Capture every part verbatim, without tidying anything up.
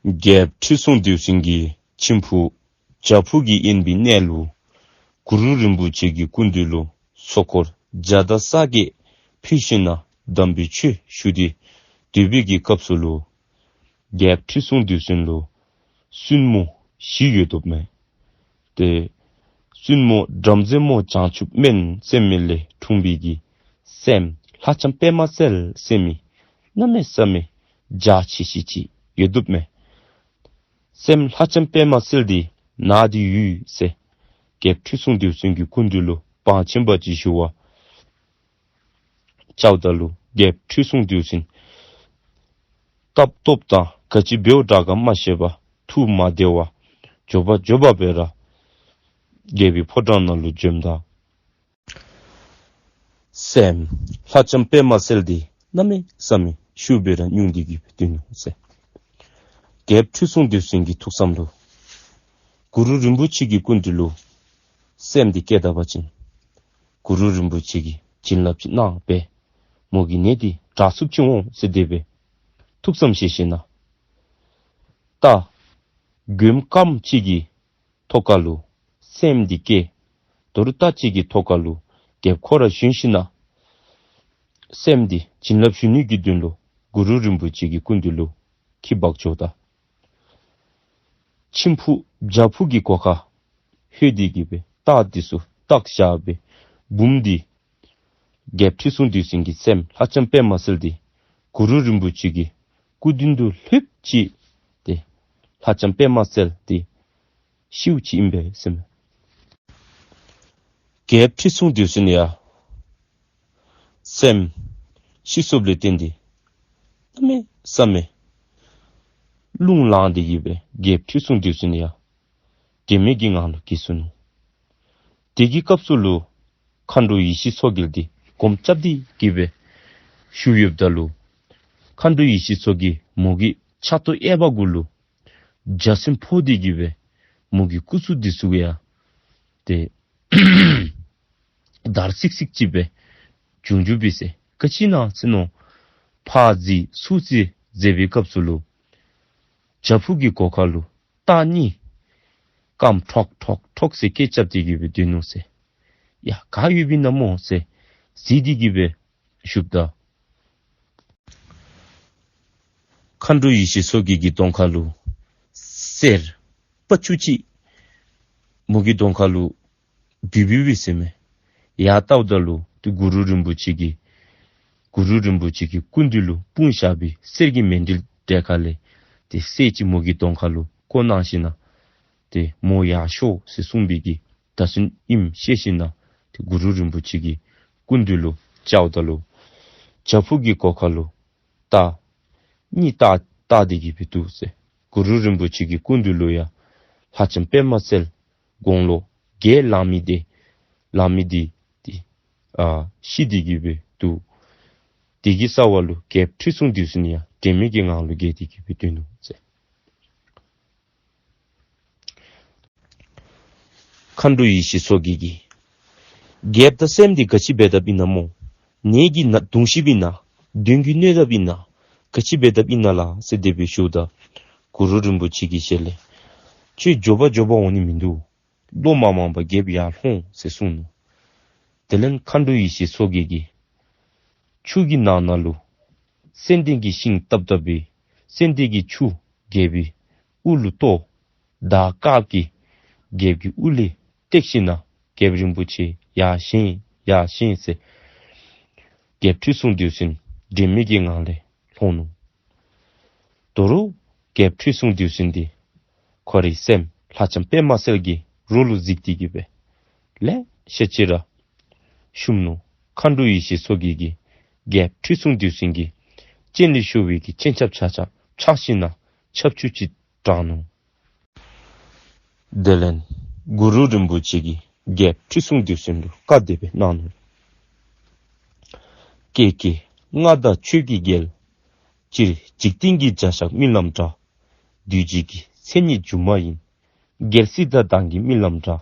རྒྱལཔོ་ཁྲི་སྲོང་ལྡེའུ་བཙན་གྱི་མཆིམས་ཕུ་བྱག་ཕུག་གི་དབེན་པའི་གནས་ལུ་གུ་རུ་རིན་པོ་ཆེ་གི་སྐུ་མདུན་ལུ་ཚོགས་འཁོར་བརྒྱ་དང་རྩ་བརྒྱད་ཕུལ་ཞིནམ་ལས་དམ་པའི་ཆོས་ཞུ་སྟེ་སྡོད་པའི་གི་སྐབས་སུ་ལུ་རྒྱལཔོ་ཁྲི་སྲོང་ལྡེའུ་བཙན་ལུ་བཙུན་མོ་བཞི་ཡོདཔ་མས། ཏེ་བཙུན་མོ་བྲམ་ཟེ་མོ་བྱང་ཆུབ་སྨན་ཟེར་མི་ལས་འཁྲུངས་པའི་གི་སྲསམོ་ལྷ་ལྕམ་པདྨ་གསལ་ཟེར་མི་གནམ་མེད་ས་མེད་འཇའ་ཆི་ཆི་ཅིག་ཡོདཔ་མས། སྲསམོ་ལྷ་ལྕམ་པདྨ་གསལ་འདི་ན་སྟེ་ཡོད་ཟེར་རྒྱལཔོ་ཁྲི་སྲོང་ལྡེའུ་བཙན་གྱི་སྐུ་མདུན་ལུ་བང་ཆེན་པ་ཅིག་ཞུ་བར་བཅརཝ་ད་ལུ་རྒྱལཔོ་ཁྲི་སྲོང་ལྡེའུ་བཙན་སྟབས་སྟོབས་དང་ག་ཅི་འབདཝ་དྲག་ག་མ་ཤེས་པར་ཐུགས་མ་བདེ་བར་མགྱོགས་པ་མགྱོགས་པ་སྦེ་ར་རྒྱལ་པོའི་ཕོ་བྲང་ནང་ལུ་འབྱོནམ་ད་སྲསམོ་ལྷ་ལྕམ་པདྨ་གསལ་འདི་གནམ་མེད་ས་མེད་ཤུགས་སྦེ་ར་སྙུང་སྟེ་གི་སྦེ་སྡོད་ནུག་ཟེར། རྒྱལཔོ་ཁྲི་སྲོང་ལྡེའུ་བཙན་གྱི་ཐུགས་བསམ་ལུ་གུ་རུ་རིན་པོ་ཆེ་གི་སྐུ་མདུན་ལུ་སྲསམོ་འདི་བསྐྱལ་ད་པ་ཅིན་གུ་རུ་རིན་པོ་ཆེ་གིས་བྱིན་རླབས་ཅིག་གནང་སྦེ་མོ་གི་ནད་འདི་དྲག་ཚུགསཔ་ཅིག་འོང་ཟེར་དེ་སྦེ་ཐུགས་བསམ་བཞེས་ཞིནམ་ལས་རྟ་མགོནམ་རྐངམ་གཅིག་གི་ཐོག་ཁ་ལུ་སྲསམོ་འདི་བསྐྱལ། དོ་རུང་རྟ་གཅིག་གི་ཐོག་ཁ་ལུ་རྒྱལཔོ་ཁོ་ར་བཞོན་ཞིནམ་ལས་སྲསམོ་འདི་བྱིན་རླབས་ཞུ་ནི་གི་དོན་ལུ་གུ་རུ་རིན་པོ་ཆེ་གི་སྐུ་མདུན་ལུ་འཁྱིད་འབག་འགྱོཝ་ད་མཆིམས་ཕུ་བྱག་ཕུག་གི་སྒོ་ཁར་ལྷོད་དེ་གི་སྦེ་རྟ་འདི་ཚུ་བཏགས་བཞག་སྦེ་བུམོ་འདི་རྒྱལཔོ་ཁྲི་སྲོང་ལྡེའུ་བཙན་གྱི་སྲསམོ་ལྷ་ལྕམ་པདྨ་གསལ་འདི་གུ་རུ་རིན་པོ་ཆེ་གི་སྐུ་མདུན་དུ་ལྷོདཔ་ཅིག་ཏེ་ལྷ་ལྕམ་པདྨ་གསལ་འདི་ཤིཝ་ཅིག་ཨིན་པས་ཟེར་མས། རྒྱལཔོ་ཁྲི་སྲོང་ལྡེའུ་བཙན་ཡང་སྲསམོ་ཤི་སོཔ་ལས་བརྟེན་ཏེ་གནམ་མེད་ས་མེད་རླུང་ལངས་ཏེ་གི་སྦེ་རྒྱལཔོ་ཁྲི་སྲོང་ལྡེའུ་བཙན་ཡང་དྲན་མེད་ཀྱི་ངང་ལུ་འགྱེལ་སོ་ནུག། དེ་གི་སྐབས་སུ་ལུ་མཁའ་འགྲོ་ཡེ་ཤེས་མཚོ་རྒྱལ་འདི་སྒོམ་རྐྱབ་སྟེ་གི་སྦེ་བཞུགས་ཡོདཔ་ད་ལུ་མཁའ་འགྲོ་ཡེ་ཤེས་མཚོ་རྒྱལ་མོ་གི་ཕྱག་ཏོ་གཡས་པ་གུ་ལུ་འཇའ་ཚོན་ཕོག་སྟེ་གི་སྦེ་མོ་གི་སྐུ་གཟུགས་འདི་ཚུ་ཡང་ཏེ་འདར་སིག་སིག་ཅིག་སྦེ་བྱུང་བྱུངམ་ཨིན་ཟེར། ག་ཅི་ཨིན་ན་ཟེར་མནོ་ཕར་གཟིགས་ཚུར་གཟིགས་མཛད་པའི་སྐབས་སུ་ལུ་བྱག་ཕུག་གི་སྒོ་ཁ་ལུ་རྟ་གཉིས་རྐངམ་ཁྲོག་ཁྲོག་ཁྲོག་ཟེར་སྐད་རྐྱབ་སྟེ་གི་སྦེ་སྡོད་ནུག་ཟེར། ཡ་ག་ཡོདཔ་ཨིན་ན་སྨོ་ཟེར་གཟིགས་ཏེ་གི་སྦེ་བཞུགསཔ་ད་མཁའ་འགྲོ་ཡེ་ཤེས་མཚོ་རྒྱལ་གྱི་གདོང་ཁ་ལུ་གསེར་པ་བཅུ་གཅིག་མོ་གི་གདོང་ཁ་ལུ་བུད་བུདཔ་ཨིན་ཟེར་མས། ཡར་བལྟཝ་ད་ལུ་ཏེ་གུ་རུ་རིན་པོ་ཆེ་གི་གུ་རུ་རིན་པོ་ཆེ་གི་སྐུ་མདུན་ལུ་སྤུངས་བཞག་པའི་གསེར་གྱི་མཎྜལ་གྲལ་ཁ་ལས་ཏེ་གསེར་ཅིག་མོ་གི་གདོང་ཁ་ལུ་བཀོ་གནང་ཞིནམ་ལས་ཏེ་མོ་ཡར་ཤོག་ཟེར་གསུངས་པའི་གི་བརྡ་མཚོན་ཨིནམ་ཤེས་ཞིནམ་ལས་ཏེ་གུ་རུ་རིན་པོ་ཆེ་གི་སྐུ་མདུན་ལུ་བཅརཝ་ད་ལུ་བྱག་ཕུག་གི་སྒོ་ཁ་ལུ་རྟ་གཉིས་བཏགས་བཏགས་ཏེ་གི་སྦེ་འདུག་ཟེར། གུ་རུ་རིན་པོ་ཆེ་གི་སྐུ་མདུན་ལུ་ཡང་ལྷ་ལྕམ་པདྨ་གསལ་དགུང་ལོ་བརྒྱད་ལང་མི་འདི་ལང་མི་འདི་ཏེ་ཨ་ཤི་སྟེ་གི་སྦེ་འདུག། དེ་གི་རྩ་བ་ལུ་རྒྱལཔོ་ཁྲི་སྲོང་ལྡེའུ་བཙན་ཡང་དྲན་མེད་ཀྱི་ངང་ལུ་འགྱེལ་ཏེ་གི་སྦེ་སྡོད་ནུག་ཟེར། མཁའ་འགྲོ་ཡེ་ཤེས་མཚོ་རྒྱལ་གྱིས་རྒྱལཔོ་དང་སྲསམོ་འདི་ག་ཅི་འབད་དཔ་ཨིན་ན་སྨོ། ནད་ཀྱིས་ན་གདུང་ཤིཝ་ཨིན་ན། གདོན་གྱིས་གནོད་དཔ་ཨིན་ན། ག་ཅི་འབད་དཔ་ཨིན་ན་ལགས་ཟེར་དེ་སྦེ་ཞུཝ་ད་གུ་རུ་རིན་པོ་ཆེ་གི་ཞལ་ལས་ཁྱོད་མགྱོགས་པ་མགྱོགས་པ་འོང་ནི་མིན་འདུག། ལོ་མ་མང་པར་རྒྱལཔོ་ཡར་ལྷོང་ཟེར་གསུངས་ནུག། དེ་ལས་མཁའ་འགྲོ་ཡེ་ཤེས་མཚོ་རྒྱལ་གྱིས་ཆུ་གི་ནང་ན་ལུ་ཙན་དན་གྱི་ཤིང་བཏབ་བཏབ་པའི་ཙན་དན་གྱི་ཆུ་རྒྱལ་པོའི་དབུ་ལུ་གཏོར། དར་དཀརཔོ་གིས་རྒྱལཔོ་གི་དབུ་ལས་བཏེགས་ཞིནམ་ལས་རྒྱལཔོ་རིན་པོ་ཆེ་ཡར་བཞེངས་ཡར་བཞེངས་ཟེར་རྒྱལཔོ་ཁྲི་སྲོང་ལྡེའུ་བཙན་དྲན་མེད་ཀྱི་ངང་ལས་ལྷོང་ནུག། དོ་རུང་རྒྱལཔོ་ཁྲི་སྲོང་ལྡེའུ་བཙན་འདི་ཁོ་རའི་སྲསམོ་ལྷ་ལྕམ་པདྨ་གསལ་གྱི་རོ་ལུ་གཟིགས་ཏེ་གི་སྦེ་ལེ་ཤ་ཅིག་ར་བཤུམས་ནུག། མཁའ་འགྲོ་ཡེ་ཤེས་མཚོ་རྒྱལ་གྱིས་རྒྱལཔོ་ཁྲི་སྲོང་ལྡེའུ་བཙན་གྱི་སྤྱན་ལས་ཤོར་བའི་གི་སྤྱན་ཆབ་ཆ་ཁྱབ་འཕྱག་ཞིནམ་ལས་ཆབ་ཆུ་ཅིག་དྲངས་ནུག། དེ་ལས་གུ་རུ་རིན་པོ་ཆེ་གིས་རྒྱལཔོ་ཁྲི་སྲོང་ལྡེའུ་བཙན་ལུ་བཀའ་དེ་སྦེ་གནང་ནུག། ཀྱེ་ཀྱེ་མངའ་བདག་ཆོས་ཀྱི་རྒྱལ། སྤྱིར་འཇིག་རྟེན་གྱི་བྱ་བཞག་རྨི་ལམ་འདྲ། འདུས་བྱས་ཀྱི་མཚན་ཉིད་སྒྱུ་མ་ཡིན། རྒྱལ་སྲིད་དང་མདངས་ཀྱི་རྨི་ལམ་འདྲ།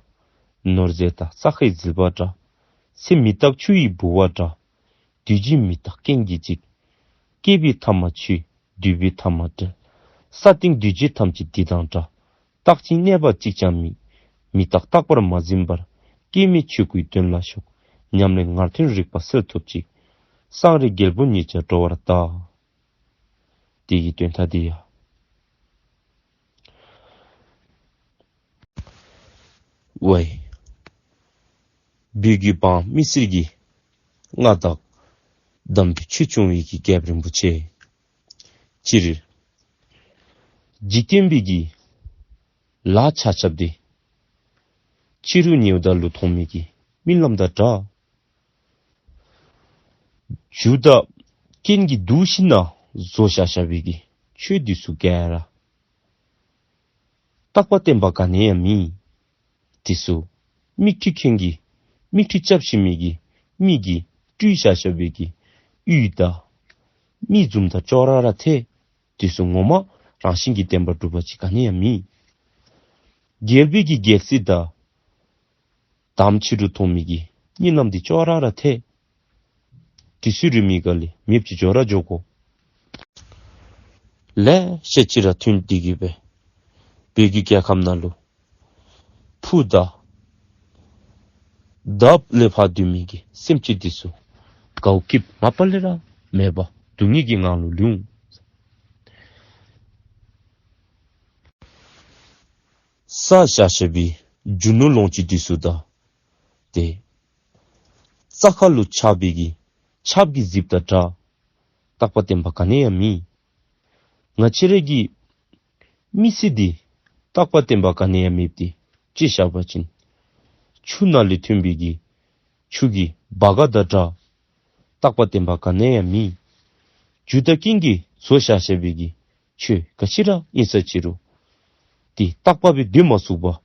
ནོར་རྫས་དང་ས་གའི་ཟིལ་པ་འདྲ། ཚེ་མི་རྟག་ཆུ་ཡི་ལྦུ་བ་འདྲ། འདུས་བྱས་མི་རྟག་རྐྱེན་གྱིས་འཇིག། སྐྱེས་པའི་ཐ་མ་ཆོས། འདུས་པའི་ཐ་མ་བྲལ། ས་སྟེང་འདུས་བྱས་ཐམས་ཅད་འདི་དང་འདྲ། རྟག་ཅིང་གནས་པ་གཅིག་ཀྱང་མེད། མི་རྟག་རྟག་པར་མ་འཛིན་པར། སྐྱེ་མེད་ཆོས་སྐུའི་དོན་ལ་ཞོག། ཉམས་ལེན་ངར་ཐོན་རིག་པ་གསལ་ཐོབ་ཅིག། སངས་རྒྱས་རྒྱལ་པོ་ཉིད་ཀྱང་འགྲོ་བར་གདའ། དེ་གི་དོན་དག་འདི་ཡང་། ཝའི། བོད་ཀྱི་འབངས་མི་སེར་གྱི་མངའ་བདག་དམ་པའི་ཆོས་སྐྱོང་བའི་གི་རྒྱལཔོ་རིན་པོ་ཆེ། སྤྱིར་འཇིག་རྟེན་པའི་གི་ལཱ་ཆ་ཁྱབ་འདི་ཕྱི་རུ་ཉེ་བ་ལུ་མཐོང་མི་གི་རྨི་ལམ་དང་འདྲ། རྒྱུ་དང་རྐྱེན་གྱིས་བསྡུ་ཞིནམ་ན་བཟོ་བཞག་བཞག་པའི་གི་ཆོས་འདི་ཚུ་ག་ར་རྟག་པ་བརྟན་པ་ག་ནི་ཡང་མེད། འདི་ཚུ་མིག་འཕྲུལ་མཁན་གྱིས་མིག་འཕྲུལ་རྐྱབ་ཤེས་མི་གི་མི་གིས་སྤྲུལ་བཞག་བཞག་པའི་གི་གཡུས་དང་མི་བཟུམ་དང་ཅོག་ར་ར་འཐད། འདི་ཚུ་ངོ་མ་རང་བཞིན་གྱིས་བརྟན་པ་གྲུབ་པ་ཅིག་ག་ནི་ཡང་མེད། རྒྱལ་པོའི་གི་རྒྱལ་སྲིད་དང་དམ་ཕྱི་རུ་མཐོང་མི་གི་གཉིད་ལམ་འདི་ཅོག་ར་ར་འཐད། འདི་ཚུ་རིང་མི་ག་ལས་མེདཔ་ཅིག་འགྱོ་ར་འགྱོ་དགོ། ལེ་ཤ་ཅིག་ར་ཐོན་ཏེ་གི་སྦེ་བོད་ཀྱི་རྒྱལ་ཁམས་ནང་ལུ་ཕུ་དང་དབུ་ལས་ཕར་སྡོད་མི་གི་སེམས་ཅན་འདི་ཚུ་དགའཝ་སྐྱིདཔ་མ་པ་ལས་ར་མེད་པར་སྡུག་བསྔལ་གྱི་ངང་ལུ་ལུས་འོང་། ས་བཞག་བཞག་པའི་རྒྱུ་ནོར་ལོངས་སྤྱོད་འདི་ཚུ་དང་ཏེ་རྩྭ་ཁ་ལུ་ཆགས་པའི་གི་ཆརཔ་གི་ཟིལཔ་དང་འདྲ། རྟག་པ་བརྟན་པ་ག་ནི་ཡང་མེད། ང་བཅས་ར་གི་མི་ཚེ་འདི་རྟག་པ་བརྟན་པ་ག་ནི་ཡང་མེདཔ་འདི་ཅིག་བཞག་པ་ཅིན་ཆུ་ནང་ལས་ཐོན་པའི་གི་ཆུ་གི་བ་ག་དང་འདྲ། རྟག་པ་བརྟན་པ་ག་ནི་ཡང་མེད། རྒྱུ་དང་རྐྱེན་གྱིས་བཟོ་བཞག་བཞག་པའི་གི་ཆོས་ག་ཅི་ར་ཨིན་ས་ཅི་རུང་འདི་རྟག་པ་སྦེ་སྡོད་མ་ཚུགས་པར་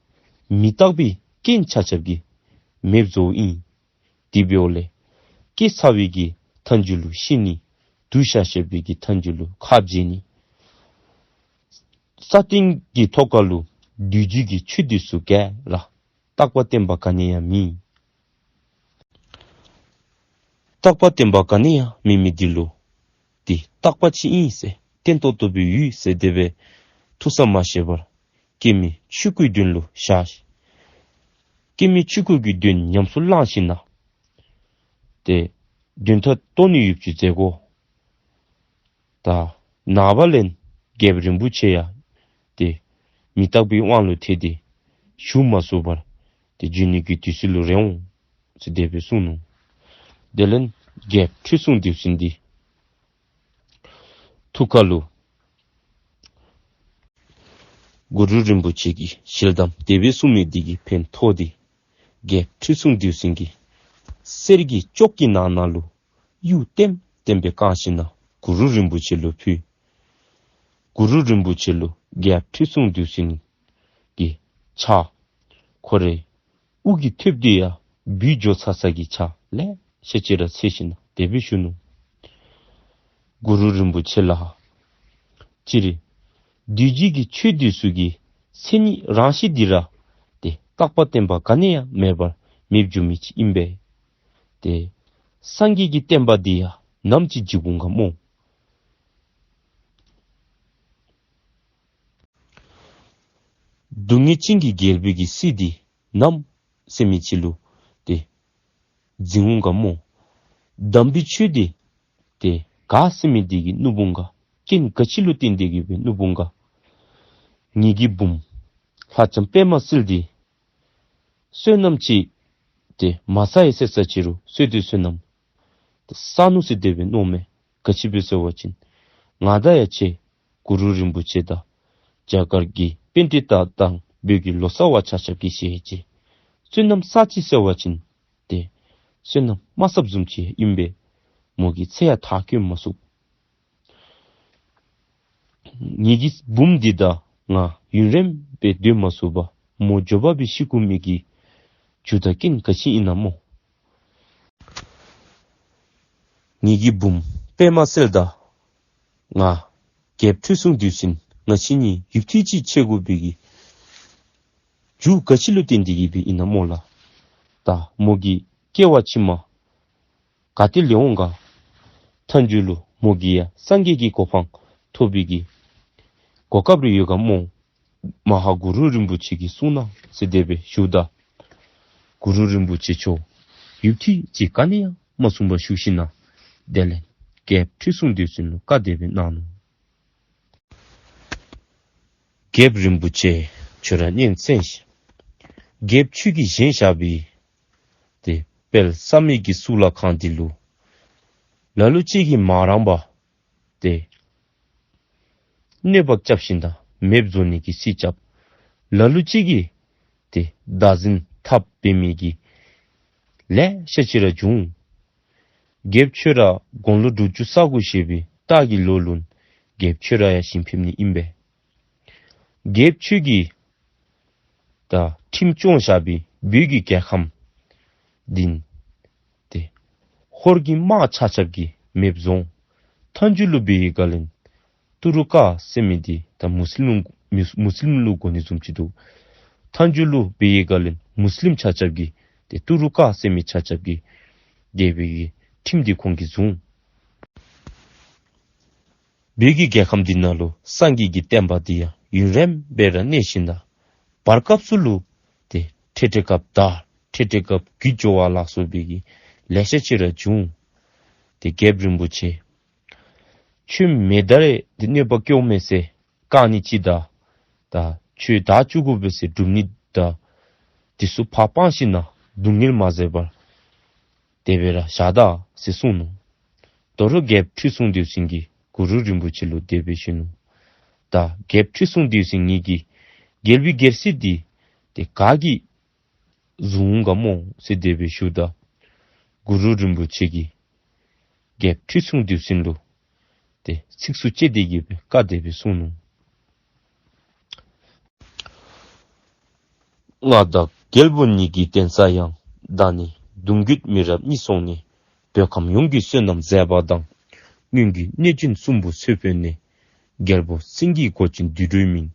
མི་རྟག་པའི་རྐྱེན་ཆ་ཁྱབ་ཀྱིས་མེདཔ་བཟོཝ་ཨིན། དེ་འབདཝ་ལས་སྐྱེས་ཚར་བའི་གི་མཐའ་མཇུག་ལུ་ཤི་ནི། འདུས་བཞག་བཞག་པའི་གི་མཐའ་མཇུག་ལུ་ཁ་འབྱལ་ནི། ས་སྟེང་གི་ཐོག་ཁ་ལུ་འདུས་བྱས་ཀྱི་ཆོས་འདི་ཚུ་ག་ར་རྟག་པ་བརྟན་པ་ག་ནི་ཡང་མེད། རྟག་པ་བརྟན་པ་ག་ནི་ཡང་མེད་མི་འདི་ལུ་འདི་རྟག་པ་ཅིག་ཨིན་ཟེར་བརྟན་ཏོག་ཏོ་སྦེ་ཡོད་ཟེར་དེ་སྦེ་ཐུགས་བསམ་མ་བཞེས་པར་སྐྱེ་མེད་ཆོས་སྐུའི་དོན་ལུ་བཞག། སྐྱེ་མེད་ཆོས་སྐུ་གི་དོན་ཉམས་སུ་བླངས་ཞིནམ་ན་ཏེ་དོན་དག་རྟོགས་ནི་ཡོདཔ་ཅིག་མཛད་དགོ། ད་ནངས་པ་ལས་རྒྱལཔོ་རིན་པོ་ཆེ་ཡང་ཏེ་མི་རྟག་པའི་དབང་ལུ་ཐལ་ཏེ་བཞུགས་མ་ཚུགས་པར་ཏེ་འབྱོན་ནི་གི་དུས་ཚོད་ལུ་རན་འོང་ཟེར་དེ་སྦེ་གསུངས་ནུག། དེ་ལས་རྒྱལཔོ་ཁྲི་སྲོང་ལྡེའུ་བཙན་འདི་ཐུགས་ཁ་ལུ་གུ་རུ་རིན་པོ་ཆེ་གིས་ཞལ་གདམས་དེ་སྦེ་གསུངས་མི་འདི་གིས་ཕན་ཐོགས་ཏེ་རྒྱལཔོ་ཁྲི་སྲོང་ལྡེའུ་བཙན་གྱིས་གསེར་གྱི་ཅོག་གི་ནང་ན་ལུ་གཡུ་ལྟེམ་ལྟེམ་སྦེ་བཀང་ཞིནམ་ན་གུ་རུ་རིན་པོ་ཆེ་ལུ་ཕུལ། གུ་རུ་རིན་པོ་ཆེ་ལུ་རྒྱལཔོ་ཁྲི་སྲོང་ལྡེའུ་བཙན་གྱི་ཕྱག་ཁོ་རའི་དབུ་གི་ཐོདཔ་འདི་ཡང་འབུད་འགྱོ་ཚར་ཚར་གྱི་ཕྱག་ལེ་ཤ་ཅིག་ར་འཚལ་ཞིནམ་ན་དེ་སྦེ་ཞུ་ནུག། གུ་རུ་རིན་པོ་ཆེ་ལགས། སྤྱིར་འདུས་བྱས་ཀྱི་ཆོས་འདི་ཚུ་གི་མཚན་ཉིད་རང་བཞིན་འདི་ར་ཏེ་རྟག་པ་བརྟན་པ་ག་ནི་ཡང་མེད་པར་མེདཔ་འགྱོ་མི་ཅིག་ཨིན་པས། ཏེ་སངས་རྒྱས་ཀྱི་བསྟན་པ་འདི་ཡང་ནམ་ཅིག་འཇིག་འོང་ག་སྨོ། སྡུག་བསྔལ་ཅན་གྱི་རྒྱལ་པོའི་གི་སྲིད་འདི་ནམ་ཟེར་མི་ཅིག་ལུ་ཏེ་འཛིན་འོང་ག་སྨོ། དམ་པའི་ཆོས་འདི་ཏེ་ག་ཟེར་མི་འདི་གིས་བསྣུབ་འོང་ག། རྐྱེན་ག་ཅི་ལུ་བརྟེན་ཏེ་གི་སྦེ་བསྣུབ་འོང་ག། ངེ་གི་བུམོ་ལྷ་ལྕམ་པདྨ་གསལ་འདི་བསོད་ནམས་ཅིག་ཏེ་མ་བསགས་ཡི་ཟེར་ས་ཅི་རུང་བསོད་བདེ་བསོད་ནམས་ཏེ་བསགས་ནུག་ཟེར་དེ་སྦེ་མནོཝ་མས། ག་ཅི་སྦེ་ཟེར་བ་ཅིན་ང་དང་ཡང་ཁྱེད་གུ་རུ་རིན་པོ་ཆེ་དང་རྒྱ་གར་གྱི་པཎྜི་ཏ་དང་བོད་ཀྱི་ལོ་ཙཱ་བ་ཆ་ཁྱབ་ཀྱིས་བཤད་ཅི། བསོད་ནམས་བསགས་ཅི་ཟེར་བ་ཅིན་ཏེ་བསོད་ནམས་མ་བསགསཔ་བཟུམ་ཅིག་ཨིན་པས། མོ་གིས་ཚེ་ཡང་མཐའ་འཁྱོལ་མ་ཚུགས། ངེ་གི་བུམོ་འདི་དང་ང་ཡུན་རིངམོ་སྦེ་སྡོད་མ་ཚུགས་པར་མོ་མགྱོགས་པ་སྦེ་ཤི་དགོ་མི་གི་རྒྱུ་དང་རྐྱེན་ག་ཅི་ཨིན་ན་སྨོ། ངེ་གི་བུམོ་པདྨ་གསལ་དང་ང་རྒྱལཔོ་ཁྲི་སྲོང་ལྡེའུ་བཙན་ང་བཅས་གཉིས་ཡུདཔ་ཐེངས་ཅིག་ཕྱད་དགོ་པའི་གི་རྒྱུ་ག་ཅི་ལུ་བརྟེན་ཏེ་གི་སྦེ་ཨིན་ན་སྨོ་ལགས། ད་མོ་གི་སྐྱེ་བ་ཕྱི་མ་ག་ཏེ་ལུ་འོང་ག། མཐའ་མཇུག་ལུ་མོ་གིས་ཡང་སངས་རྒྱས་ཀྱི་གོ་འཕང་ཐོབ་པའི་གི་ གོ་སྐབས་རེ་ཡོད་ག་སྨོ། མ་ཧཱ་གུ་རུ་རིན་པོ་ཆེ་གིས་གསུངས་གནང་ཟེར་དེ་སྦེ་ཞུཝ་ད། གུ་རུ་རིན་པོ་ཆེ་མཆོག་ཡུདཔ་ཐེངས་ཅིག་ག་ནི་ཡང་མ་གསུངས་པར་བཞུགས་ཞིནམ་ལས། དེ་ལས་རྒྱལཔོ་ཁྲི་སྲོང་ལྡེའུ་བཙན་ལུ་བཀའ་དེ་སྦེ་གནང་ནུག། རྒྱལཔོ་རིན་པོ་ཆེ་ཁྱོད་ར་སྙན་གསན་ཤིག། རྒྱལཔོ་ཁྱོད་ཀྱིས་བཞེངས་བཞག་པའི་ཏེ་དཔལ་བསམ་ཡས་ཀྱི་གཙུག་ལག་ཁང་འདི་ལུ་ལ་ལུ་ཅིག་གིས་མ་རངས་པར་ཏེ་གནོདཔ་རྐྱབ་ཞིནམ་ད་མེདཔ་བཟོ་ནི་གི་སྲིད་རྐྱབ། ལ་ལུ་ཅིག་གིས་ཏེ་བདག་འཛིན་འཐབ་འབད་མི་གི་ལེ་ཤ་ཅིག་ར་བྱུང་། རྒྱལཔོ་ཁྱོད་ར་དགུང་ལོ་དྲུག་ཅུ་རྩ་དགུ་བཞེས་པའི་སྟག་གི་ལོ་ལུ་རྒྱལཔོ་ཁྱོད་ར་ཡང་ཞིང་ཕེབས་ནི་ཨིན་པས། རྒྱལཔོ་ཁྱོད་ཀྱིས་ད་ཁྲིམས་སྐྱོང་བཞག་པའི་བོད་ཀྱི་རྒྱལ་ཁམས་འདི་ཏེ་ཧོར་གྱི་དམག་ཆ་ཁྱབ་ཀྱིས་མེདཔ་བཟོ་འོང་། མཐའ་མཇུག་ལུ་འབད་བའི་སྒང་ལས་ཏུ་རུ་ཀ་ཟེར་མི་འདི་ད་མུས་ལིམ་མུས་མུས་ལིམ་ལུ་གོ་ནི་བཟུམ་ཅིག་འདུག། མཐའ་མཇུག་ལུ་འབད་བའི་སྒང་ལས་མུས་ལིམ་ཆ་ཁྱབ་ཀྱིས་ཏེ་ཏུ་རུ་ཀ་ཟེར་མི་ཆ་ཁྱབ་ཀྱིས་དེ་སྦེ་གི་ཁྲིམས་འདི་ཁོང་གིས་བཟུང་། བོད་ཀྱི་རྒྱལ་ཁམས་འདི་ནང་ལུ་སངས་རྒྱས་ཀྱི་བསྟན་པ་འདི་ཡང་ཡུན་རིངམོ་སྦེ་ར་གནས་ཞིནམ་ད་བར་སྐབས་སུ་ལུ་ཏེ་འཕྲལ་འཕྲལ་སྐབས་དར་འཕྲལ་འཕྲལ་སྐབས་རྒུད་འགྱོ་བ་ལ་སོགས་པའི་གི་ལེ་ཤ་ཅིག་ར་བྱུང་། ཏེ་རྒྱལཔོ་རིན་པོ་ཆེ་ཁྱོད་མེ་མདའ་རེ་ཏེ་གནོདཔ་བཀལཝ་མས་ཟེར་བཀག་ནི་ཅིག་དང་ད་ཁྱོད་དར་བཅུག་དགོ་པས་ཟེར་སྒྲུབ་ནི་དང་དེ་ཚུ་ཕར་སྤང་ཞིནམ་ན་སྡུག་བསྔལ་མ་བཟོད་པར་དེ་སྦེ་ར་བཞག་ད་ཟེར་གསུངས་ནུག། དོ་རུང་རྒྱལཔོ་ཁྲི་སྲོང་ལྡེའུ་བཙན་གྱིས་གུ་རུ་རིན་པོ་ཆེ་ལུ་དེ་སྦེ་ཞུ་ནུག། ད་རྒྱལཔོ་ཁྲི་སྲོང་ལྡེའུ་བཙན་ངེ་གི་རྒྱལ་པོའི་རྒྱལ་སྲིད་འདི་ཏེ་ག་གིས་བཟུང་འོང་ག་སྨོ་ཟེར་དེ་སྦེ་ཞུཝ་ད། གུ་རུ་རིན་པོ་ཆེ་གིས་རྒྱལཔོ་ཁྲི་སྲོང་ལྡེའུ་བཙན་ལུ་ཏེ་ཚིགས་སུ་བཅད་དེ་གི་སྦེ་བཀའ་དེ་སྦེ་གསུངས་ནུག། མངའ་བདག་རྒྱལ་པོ་ཉིད་ཀྱི་གདན་ས་ཡང་། ད་ནི་གདུང་བརྒྱུད་མི་རབས་གཉིས་སོང་ནས། བོད་ཁམས་ཡོངས་ཀྱི་བསོད་ནམས་ཟད་པ་དང་། སྔོན་གྱི་གནོད་སྦྱིན་གསུམ་པོ་འཚོ་བོས་ནས། རྒྱལ་པོ་སེང་གེའི་མགོ་ཅན་དུད་འགྲོའི་མིང་།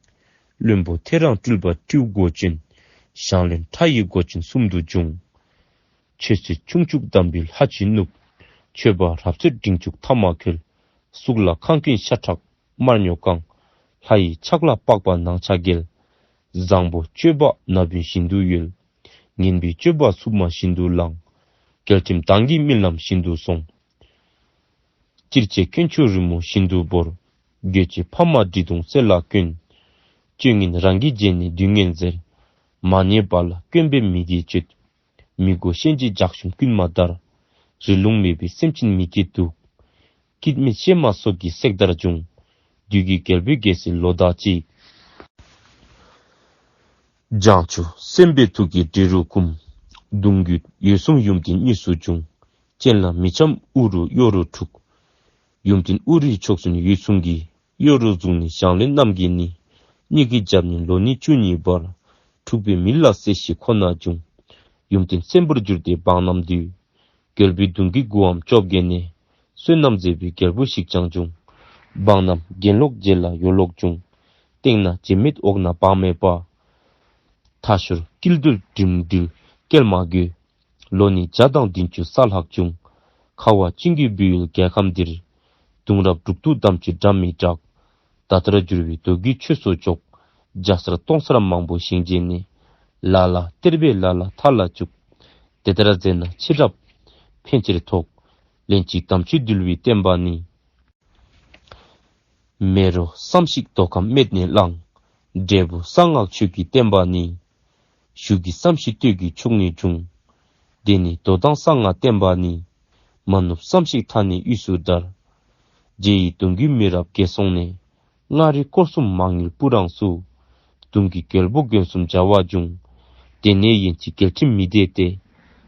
བློན་པོ་ཐེའུ་རང་སྤྲུལ་པ་སྤྲེའུ་མགོ་ཅན། ཞང་བློན་ཁྲ་ཡི་མགོ་ཅན་གསུམ་དུ་བྱུང་། ཆོས་སྲིད་ཁྱུང་ཕྱུག་དམ་པའི་ལྷ་ཅིག་བསྣུབས། མཆོད་པ་རབ་མཆོད་འབྲིང་ཕྱུག་ཐ་མ་ཁོལ། གཙུག་ལག་ཁང་ཀུན་ཤ་ཁྲག་དམར་ཉོག་གང་། ལྷ་ཡི་ཕྱག་ལ་པགས་པ་ནང་ཆ་འགེལ། བཟང་པོ་སྤྱོད་པ་ན་བུན་བཞིན་དུ་གཡོལ། ངན་པའི་སྤྱོད་པ་སྲུབ་མ་བཞིན་དུ་ལང་། རྒྱལ་ཁྲིམས་དང་གི་རྨི་ལམ་བཞིན་དུ་སོང་། སྤྱིར་བྱས་དཀོན་མཆོག་རི་མོ་བཞིན་དུ་བོར། རྒྱུད་ཀྱི་ཕ་མ་འདྲེ་གདོང་གསེར་ལ་བསྐོན། སྤྱོད་ངན་རང་གིས་བྱས་ནས་སྡུག་བསྔལ་ཟེར། མ་ཉེས་པ་ལ་བསྐོན་པས་མི་དགེ་སྤྱོད། མི་དགོས་གཤིན་རྗེ་རྒྱགས་ཤོམ་རྐུན་མ་དར། རི་ལུང་མེད་པའི་སེམས་ཅན་མི་སྐྱིད་སྡུག། སྐྱིད་མེད་གཤེད་མ་སོགས་ཀྱི་སྲེག་དར་འབྱུང་། བདུད་ཀྱི་རྒྱལ་པོའི་རྒྱལ་སྲིད་ལོ་ཟླ་གཅིག། བྱང་ཆུབ་སེམས་དཔའི་ཐུགས་ཀྱི་འདྲེ་རུ་འཁུམས། གདུང་བརྒྱུད་འོད་སྲུང་ཡུམ་བརྟན་གཉིས་སུ་འབྱུང་། སྤྱན་ལ་མི་འཆམ་དབུ་རུ་གཡོ་རུ་འཁྲུགས། ཡུམ་བརྟན་དབུ་རུའི་ཕྱོགས་སུ་འོད་སྲུང་གིས། གཡོ་རུ་བཟུང་ནས་ཞང་བློན་རྣམས་ཀྱིས་ནི། གཉིས་ཀྱི་རྒྱབ་ནས་ལོ་ནི་བཅུ་གཉིས་བར། འཁྲུགས་པའི་མི་ལ་སྲས་བཞི་ཁོ་ན་བྱུང་། ཡུམ་བརྟན་བཙན་པོར་གྱུར་ཏེ་འབངས་རྣམས་འདུལ། རྒྱལ་པོའི་གདུང་གི་མགུའམ་བཅོ་བརྒྱད་ནས། བསོད་ནམས་ཟད་པའི་རྒྱལ་པོ་ཞིག་ཀྱང་བྱུང་། འབངས་རྣམས་གྱེན་ལོག་རྗེས་ལ་ཡོ་ལོག་བྱུང་། སྟེང་ན་བྱེ་མེད་འོག་ན་བག་མེད་པ། མཐའ་ཤོར་དཀྱིལ་དུ་འགྲིམ་འགྲུལ་སྐྱེལ་མ་དགོས། ལོ་ནི་བརྒྱ་དང་བདུན་ཅུ་རྩ་ལྷག་བྱུང་། ཁ་བ་ཅན་གྱི་བོད་ཡུལ་རྒྱལ་ཁམས་འདིར། གདུང་རབས་དྲུག་ཏུ་དམ་ཆོས་འདྲ་མི་འདྲ། ད་ལྟར་འགྱུར་བའི་མདོ་རྒྱུད་ཆོས་སོ་ཅོག། རྒྱ་སར་སྟོང་སར་མང་པོ་བཞེངས་བྱས་ནས། ལ་ལ་གཏེར་སྦས་ལ་ལ་མཐའ་ལ་བཅུག། དེ་ལྟར་མཛད་ན་ཕྱི་རབས་ཕན་ཕྱིར་ཐོགས། ལན་གཅིག་དམ་ཆོས་འདུལ་བའི་བསྟན་པ་ནི། མེ་རོ་ཙམ་ཞིག་མདོ་ཁམས་སྨད་ནས་བླངས། འབྲས་བུ་གསང་སྔགས་ཆོས་ཀྱི་བསྟན་པ་ནི། ཞུགས་ཀྱི་ཙམ་ཞིག་སྟོད་ཀྱི་ཕྱོགས་ནས་འབྱུང་། དེ་ནི་མདོ་དང་གསང་སྔགས་བསྟན་པ་ནི། མ་ནུབ་ཙམ་ཞིག་མཐའ་ནས་དབུས་སུ་དར། རྗེ་ཡི་གདུང་བརྒྱུད་མི་རབས་བརྒྱད་སོང་ནས། མངའ་རིས་སྐོར་གསུམ་མང་ཡུལ་སྤུ་རངས་སུ། གདུང་གི་རྒྱལ་པོ་མགོན་གསུམ་མཇལ་བར་འབྱུང་། དེ་ནས་ཡན་ཆད་རྒྱལ་ཁྲིམས་མི་བདེ་སྟེ།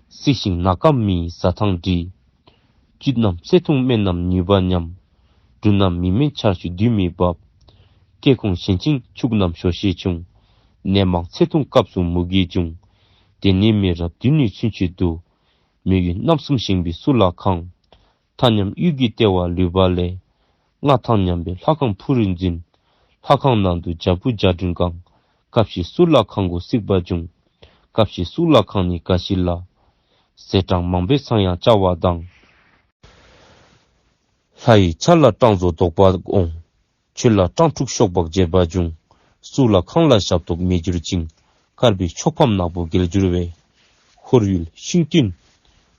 སྲིད་ཞིང་ནག་སྐམ་མི་ཡི་ཟ་ཐང་འདྲི། བཅུད་རྣམས་ཚེ་ཐུང་སྨན་རྣམས་ནུས་པ་ཉམས། འབྲུ་རྣམས་མི་སྨིན་ཆར་ཆུ་དུས་མི་འབབ། སྐྱེ་ཁུངས་ཞན་ཅིང་ཕྱུགས་རྣམས་ཞོ་ཤས་ཆུང་། ནད་མང་ཚེ་ཐུང་སྐབས་སུ་མུ་གེ་འབྱུང་། དེ་ནས་མི་རབས་བདུན་ནི་ཚུན་ཆད་དུ། མི་ཡུལ་རྣམ་གསུམ་བཞེངས་པའི་གཙུག་ལག་ཁང་། མཐའ་མཉམ་དབུས་ཀྱི་ལྟེ་བ་ལུས་པ་ལས། མངའ་ཐང་མཉམ་པའི་ལྷ་ཁང་ཕུ་རུ་འཛིན། ལྷ་ཁང་ནང་དུ་བྱག་ཕུག་བྱག་སྒྲོན་གང་། སྐབས་ཤིག་གཙུག་ལག་ཁང་སྒོ་བརྩིགས་པ་འབྱུང་། སྐབས་ཤིག་གཙུག་ལག་ཁང་ནི་ག་ཤི་ལ། ཟས་གྲངས་མང་པོས་ཚང་ཡང་བཅའ་བ་དང་། ལྷ་ཡི་ཆ་ལ་སྤྲང་བཟོ་དོག་པ་འོང་། ཆོས་ལ་སྤྲང་ཕྲུག་ཤོག་སྦག་མཇལ་བར་འབྱུང་། གཙུག་ལག་ཁང་ལ་ཞབས་ཏོག་མེད་གྱུར་ཅིང་། དཀར་པོའི་ཕྱོགས་ཕམ་ནག་པོ་རྒྱལ་གྱུར་བའི། ཧོར་ཡུལ་ཤིང་སྟོན་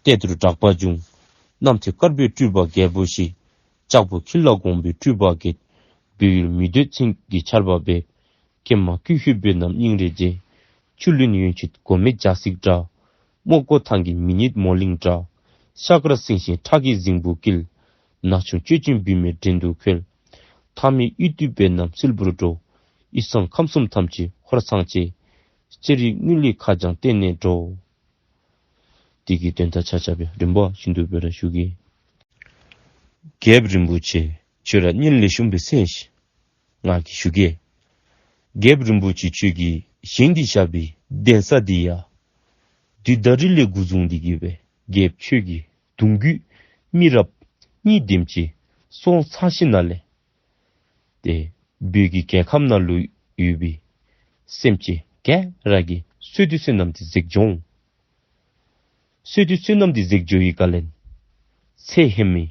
གཏེར་དུ་གྲགས་པར་འབྱུང་། རྣམ་ཐོས་དཀར་པོའི་སྤྲུལ་པ་རྒྱལ་པོ་ཞིག། ལྕགས་ཕོ་ཁྱི་ལ་འགོང་པོའི་སྤྲུལ་པ་བརྒྱད། བོད་ཡུལ་མི་འདོད་མཚན་གྱི་ཆར་པ་འབེབས། ཀྱེ་མ་ཀུན་ཤེས་བོད་རྣམས་སྙིང་རེ་རྗེ། ཆུ་ལོན་ཡོན་ཆད་མགོ་མེད་འཇའ་ཟེགས་འདྲ། རྨོག་མགོ་ཐང་གི་མི་ཉིད་མོ་གླིང་འདྲ། ཤ་དཀར་སེང་ཤིང་ཁྲག་གི་རྫིང་བུ་བསྐྱིལ། ན་ཆུང་སྤྱོད་ཅིང་བུད་མེད་བྲན་དུ་འཁོལ། མཐའ་མེད་གཡུལ་དུས་བོད་རྣམས་སིལ་བུར་འགྲོ། ཡིད་བཟང་ཁམས་གསུམ་ཐམས་ཅད་ཧོར་ཚང་བཅས། ལྕགས་རི་དངུལ་ལི་ཁ་བྱང་བསྟན་ནས་འགྲོ། དེ་གི་དོན་དག་ཆ་ཁྱབ་ཡང་རིམ་པ་བཞིན་དུ་སྦེ་ར་ཞུ་གེ། རྒྱལཔོ་རིན་པོ་ཆེ་ཁྱོད་ར་སྙན་ལེགས་ཤོམ་སྦེ་གསན་ཤིག། ང་གིས་ཞུ་གེ། རྒྱལཔོ་རིན་པོ་ཆེ་ཁྱོད་ཀྱིས་བཞེངས་ཏེ་བཞག་པའི་གདན་ས་འདི་ཡང་དུས་ད་རིས་ལས་འགོ་བཟུང་སྟེ་གི་སྦེ་རྒྱལཔོ་ཁྱོད་ཀྱི་གདུང་རྒྱུད་མི་རབས་གཉིས་དེམ་ཅིག་སོང་ཚར་ཞིནམ་ལས་ཏེ་བོད་ཀྱི་རྒྱལ་ཁམས་ནང་ལུ་ཡོད་པའི་སེམས་ཅན་ག་ར་གི་བསོད་སྡེ་བསོད་ནམས་འདི་ཟད་འགྱོ་འོང་། བསོད་སྡེ་བསོད་ནམས་འདི་ཟད་འགྱོ་བའི་སྒང་ལས་ཚེ་ཧེ་མའི་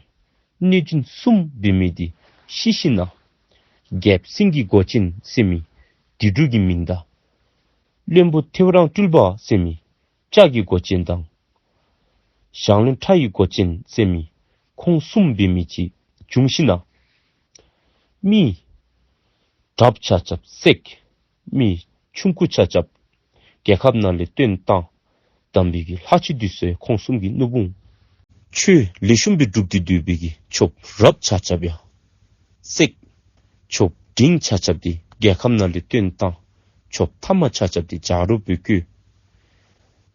གནོད་སྦྱིན་གསུམ་འབད་མི་འདི་ཤི་ཞིནམ་ལས་རྒྱལཔོ་སེང་གེ་མགོ་ཅན་ཟེར་མི་དེ་འབྲུག་གི་མིང་དང་། བློན་པོ་ཐེའུ་རང་སྤྲུལ་པ་ཟེར་མི་ལྕགས་ཀྱི་མགོ་ཅན་དང་། ཞང་བློན་ཁྲ་ཡི་མགོ་ཅན་ཟེར་མི་ཁོང་གསུམ་འབད་མི་ཅིག་བྱུང་ཞིནམ་ལས་མི་རབས་ཆ་ཁྱབ་བསད། མི་ཆུང་ཀུ་ཆ་ཁྱབ་རྒྱལ་ཁབ་ནང་ལས་བཏོན་བཏང་། དམ་པའི་གི་ལྷ་ཆོས་འདི་ཚུ་ཁོང་གསུམ་གྱིས་བསྣུབས་འོང་། ཆོས་ལེགས་ཤོམ་སྦེ་སྒྲུབ་སྟེ་སྡོད་པའི་གི་ཆོསཔ་རབས་ཆ་ཁྱབ་ཡང་བསད། ཆོསཔ་འབྲིང་ཆ་ཁྱབ་འདི་རྒྱལ་ཁམས་ནང་ལས་བཏོན་བཏང་། ཆོསཔ་ཐ་མ་ཆ་ཁྱབ་འདི་བྱ་རོག་སྦེ་བཀོལ།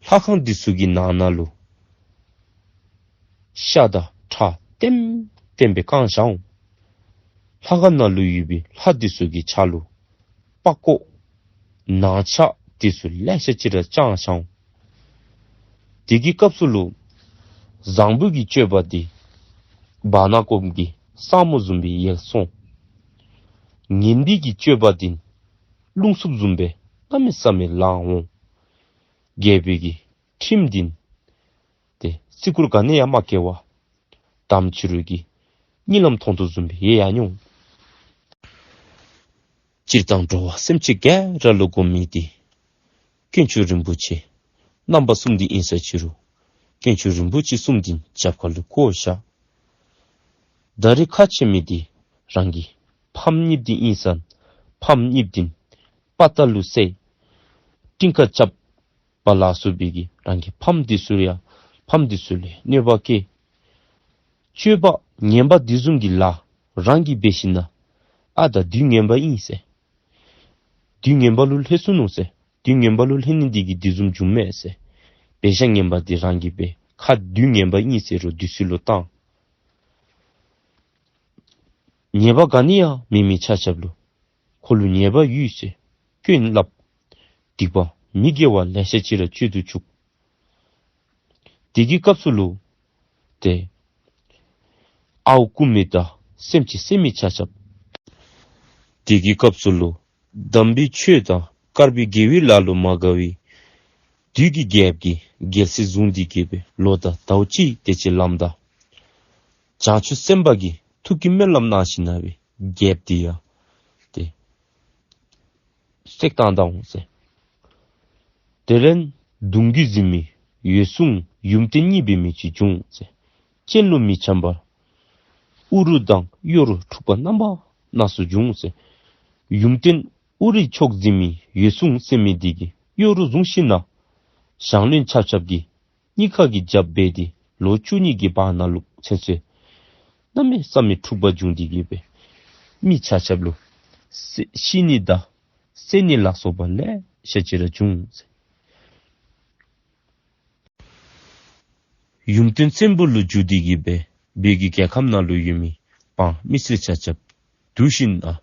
ལྷ་ཁང་འདི་ཚུ་གི་ནང་ན་ལུ་ཤ་དང་ཁྲག་ལྟེམ་ལྟེམ་སྦེ་བཀང་བཞག་འོང་། ལྷ་ཁང་ནང་ལུ་ཡོད་པའི་ལྷ་འདི་ཚུ་གི་ཕྱག་ལུ་པགས་ཀོ་ནང་ཆ་འདི་ཚུ་ལེ་ཤ་ཅིག་ར་བཅང་བཞག་འོང་། དེ་གི་སྐབས་སུ་ལུ་བཟང་པོ་གི་སྤྱོད་པ་འདི་བར་ན་ཀོམ་གྱི་ས་སྨུག་བཟུམ་སྦེ་ཡལ་སོང་། ངན་པའི་གི་སྤྱོད་པ་འདི་རླུང་འཚུབ་བཟུམ་སྦེ་གནམ་མེད་ས་མེད་ལངས་འོང་། རྒྱལ་པོའི་གི་ཁྲིམས་འདི་ཏེ་བརྩི་བཀུར་ག་ནི་ཡང་མ་བསྐྱེད་པར་དམ་ཕྱི་རོལ་གྱི་གཉིད་ལམ་མཐོང་དོ་བཟུམ་སྦེ་ཡལ་ཡར་འགྱོ་འོང་། སྤྱིར་བཏང་འགྲོ་བ་སེམས་ཅན་ག་ར་ལུ་དགོ་མི་འདི་དཀོན་མཆོག་རིན་པོ་ཆེ་རྣམ་པ་གསུམ་འདི་ཨིན་ས་ཅི་རུང་དཀོན་མཆོག་རིན་པོ་ཆེ་གསུམ་འདི་རྒྱབ་ཁ་ལུ་བཀོ་བཞག། ད་རེས་ཁག་ཆེ་མི་འདི་རང་གི་ཕམ་གཉིས་འདི་ཨིན་ས། ཕམ་གཉིས་འདི་དཔའ་རྟགས་ལུ་བསད། སྤྲིན་ཁ་རྐྱབ་པ་ལ་སོགས་པའི་གི་རང་གི་ཕམ་འདི་ཚུ་ཡང་ཕམ་འདི་ཚུ་ལུ་གནོད་པ་བསྐྱལ། སྤྱོད་པ་ངན་པ་འདི་བཟུམ་གྱི་ལཱ་རང་གིས་འབད་ཞིནམ་ལས་ཨ་ད་དུས་ངན་པ་ཨིན་ཟེར། དུས་ངན་པ་ལུ་ལྷོད་སོ་ནུག་ཟེར། དུས་ངན་པ་ལུ་ལྷོད་ནི་འདི་གིས་འདི་བཟུམ་བྱུངམ་མས་ཟེར། འབད་བཞག་ངན་པ་འདི་རང་གིས་འབད། ཁ་དུས་ངན་པ་ཨིན་ཟེར་རུང་དུས་ཚོད་ལུ་བཏང་། ཉེས་པ་ག་ནི་ཡང་མེད་མི་ཆ་ཁྱབ་ལུ་ཁོ་ལུ་ཉེས་པ་ཡོད་ཟེར་སྐྱོན་སླབ། སྡིག་པ་མི་དགེ་བ་ལེ་ཤ་ཅིག་ར་སྤྱོད་དུ་བཅུག། དེ་གི་སྐབས་སུ་ལུ་ཏེ་ཨརཝ་རྐུ་མི་དང་སེམས་ཅན་བསད་མི་ཆ་ཁྱབ། དེ་གི་སྐབས་སུ་ལུ་དམ་པའི་ཆོས་དང་དཀར་པོའི་དགེ་བའི་ལཱ་ལུ་མ་དགའ་བའི་བདུད་ཀྱི་རྒྱལཔོ་གིས་རྒྱལ་སྲིད་བཟུང་སྟེ་གི་སྦེ་ལོ་དང་ཟླཝ་གཅིག་དེ་ཅིག་ལངམ་ད་བྱང་ཆུབ་སེམས་དཔའ་གིས་ཐུགས་ཀྱི་སྨོན་ལམ་གནང་ཞིནམ་ལས་རྒྱལཔོ་འདི་ཡང་ཏེ་བསད་བཏང་ད་འོང་ཟེར། དེ་ལས་གདུང་རྒྱུད་འཛིན་མི་འོད་སྲུང་ཡུམ་བརྟན་གཉིས་འབད་མི་ཅིག་བྱུང་ཟེར། གཅེན་བློ་མི་འཆམ་པར་ཨུ་རུ་དང་གཡོ་རུ་འཁྲུག་པ་རྣམ་པ་སྣ་ཚོགས་བྱུང་ཟེར། ཡུམ་བརྟན་ཨུ་རུའི་ཕྱོགས་འཛིན་མི་འོད་སྲུང་ཟེར་མི་འདི་གིས་གཡོ་རུ་བཟུང་ཞིནམ་ལས་ཞང་བློན་ཆ་ཁྱབ་ཀྱིས་གཉིས་ཀ་གིས་རྒྱབ་འབད་དེ་ལོ་བཅུ་གཉིས་ཀྱི་བར་ན་ལུ་ཚུན་ཚོད་གནམ་མེད་ས་མེད་འཁྲུག་པ་བྱུང་སྟེ་གི་སྦེ་མི་ཆ་ཁྱབ་ལུ་ཤི་ནི་དང་བསད་ནི་ལ་སོགས་པ་ལེ་ཤ་ཅིག་ར་བྱུང་ཟེར། ཡུམ་བརྟན་བཙན་པོ་ལུ་འགྱུར་ཏེ་གི་སྦེ་བོད་ཀྱི་རྒྱལ་ཁམས་ནང་ལུ་ཡོད་མི་འབངས་མི་སེར་ཆ་ཁྱབ་བསྡུ་ཞིནམ་ལས་